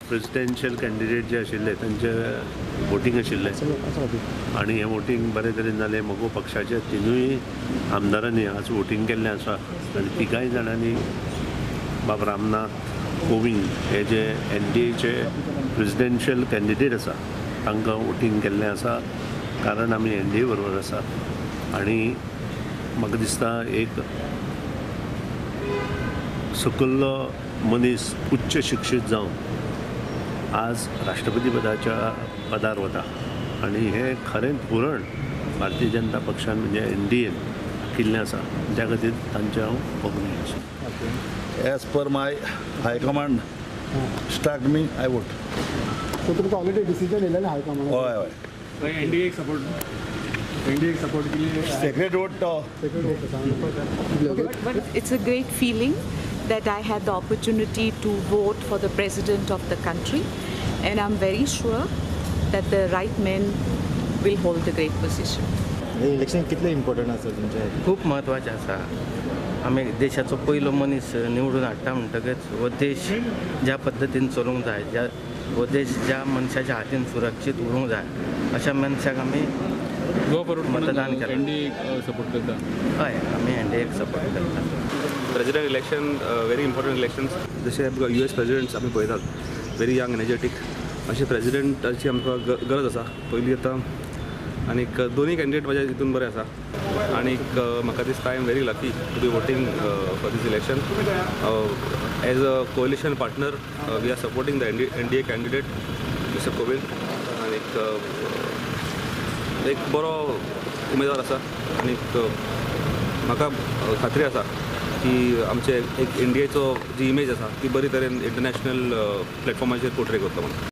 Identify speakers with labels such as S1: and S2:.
S1: Presidential candidate जे आशिल्ले तांचे voting आशिल्लें आनी हें वोटींग बरे तरेन जालें. मगो पक्षाच्या तिनूय आमदारांनी आज वोटींग केल्लें आसा आनी तिगांय जाणांनी बाब रामनाथ कोविंद हे जे एनडीएचे प्रेसिडेन्शियल कॅन्डिडेट आसा तांकां वोटींग केल्लें आसा, कारण आमी एनडीए बरोबर आसा. आनी म्हाका दिसता एक सकल्लो मनीस उच्च शिक्षीत जावन आज राष्ट्रपती पदाच्या पदार वता आनी हें खरें धोरण भारतीय जनता पक्षान म्हणजे एनडीएन आखिल्लें आसा, त्या खातीर तांचें हांव पगडीं आसा.
S2: As per my high command instruct me, I vote.
S3: So तुमकां ऑलरेडी डिसिजन येयलेलें हायकमांड?
S2: हय हय.
S4: एनडीए सपोर्ट, एनडीए सपोर्ट केली.
S2: सेक्रेट वोट तो.
S3: सेक्रेट वोट आसा.
S5: But it's a great feeling that I had the opportunity to vote for the president of the country, and I'm very sure that the right man will hold the great position.
S6: हे election कितलें important आसा तुमच्या खातीर?
S7: खूब म्हत्वाचें आसा. आमी देशाचो पयलो मनीस निवडून हाडटा म्हणटकच हो देश ज्या पद्दतीन चलूंक जाय, ज्या हो देश ज्या मनशाच्या हातीन सुरक्षीत उरूंक जाय, अशा मनशाक आमी
S4: गोवा फॉरवर्ड
S7: मतदान केलां.
S4: एनडीए सपोर्ट करता?
S7: हय, आमी एनडीएक सपोर्ट करता.
S8: President election very important elections. जशे आमकां यूएस प्रेजिडेंट्स आमी पळयतात, व्हेरी यंग, एनर्जेटीक अशे प्रेजिडेंटाची आमकां गरज आसा पयली आतां. आनीक दोनूय कॅन्डिडेट म्हाज्या हितून बरे आसा आनीक म्हाका दिसता I am very lucky to be voting for this election. As a coalition partner, we are supporting the NDA candidate, Mister Kovind. आनीक एक बरो उमेदवार आसा आनीक म्हाका खात्री आसा की आमचे एक इंडियेचो जी इमेज आसा ती बरी तरेन इंटरनॅशनल प्लॅटफॉर्माचेर पोर्ट्रे करतलो म्हणून.